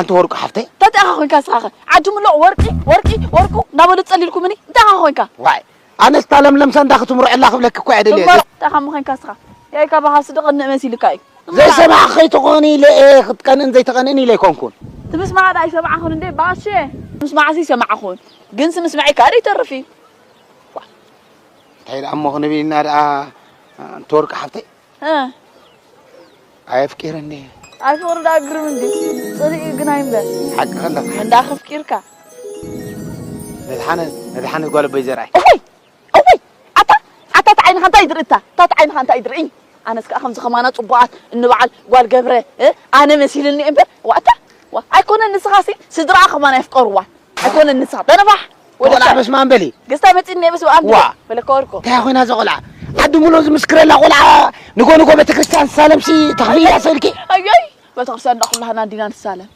እቲ ወርቁ ሓፍተይ? እንታይ ኢኻ ኮይንካ ንስኻ ኸ? ዓዲ ምሉእ ወርቂ ወርቂ ወርቁ እናበሉ ጸሊልኩምኒ እንታይ ኢኻ ኮይንካ? ዋይ ኣነስ እታ ለምለም ሰንዳ ክትምርዕላ ክብለኪ እኮ እየ ደልየ። እምበር እንታይ ኢኻ ምዃንካ ንስኻ? ያይካ ብሃሲ ደቐንእ መሲልካ እዩ። ዘይሰማዕ ከይትኾኒ ኢለ እየ ክትቀንእን ዘይትቐንእን ኢለ ኣይኮንኩን። ትምስማዕ ዳ ኣይሰማዕኹን እንዴ ባሼ? ምስማዕሲ ይሰማዕኹን ግን ስምስማዒ ካደ ይተርፍ እዩ። እንታይ ደኣ እሞ ክንብል ኢና ደኣ ኣንቲ ወርቂ ሓፍተይ? እ ኣየፍቂርን እየ። ኣይ ፍቕሪ ደኣ ግርም እንዲ ጽልኢ ግናይ እምበር። ሓቂ ከለኻ። እንዳ ከፍቂርካ። ነድሓነት ነድሓነት ጓል ኣቦይ ዘርኣይ። እወይ እወይ ኣታ ኣታ እቲ ዓይንኻ እንታይ ይድርኢ እታ እታ እቲ ዓይንኻ እንታይ ይድርኢ? ኣነስ ከኣ ከምዚ ከማና ጽቡቓት እንበዓል ጓል ገብረ እ ኣነ መሲልኒ እምበር ዋእታ ዋ ኣይኮነን ንስኻሲ ስድራኣ ከማን ኣየፍቀርዋን ኣይኮነን ንስኻ ተነፋሕ ወደ ቆልዓ በስመ ኣብ በሊ። ገስታ መጺኒ በስመ ኣብ ዋ። በለካ ወርቆ እንታይ ኮይና እዛ ቆልዓ ዓዲ ሙሉ ዝምስክረላ ቆልዓ ንጎ ንጎ ቤተክርስትያን ትሳለምሲ ተኽፍያ ስእልኪ ኣዮይ ቤተክርስትያን እንዳ ኩላህና እንዲና ንሳለም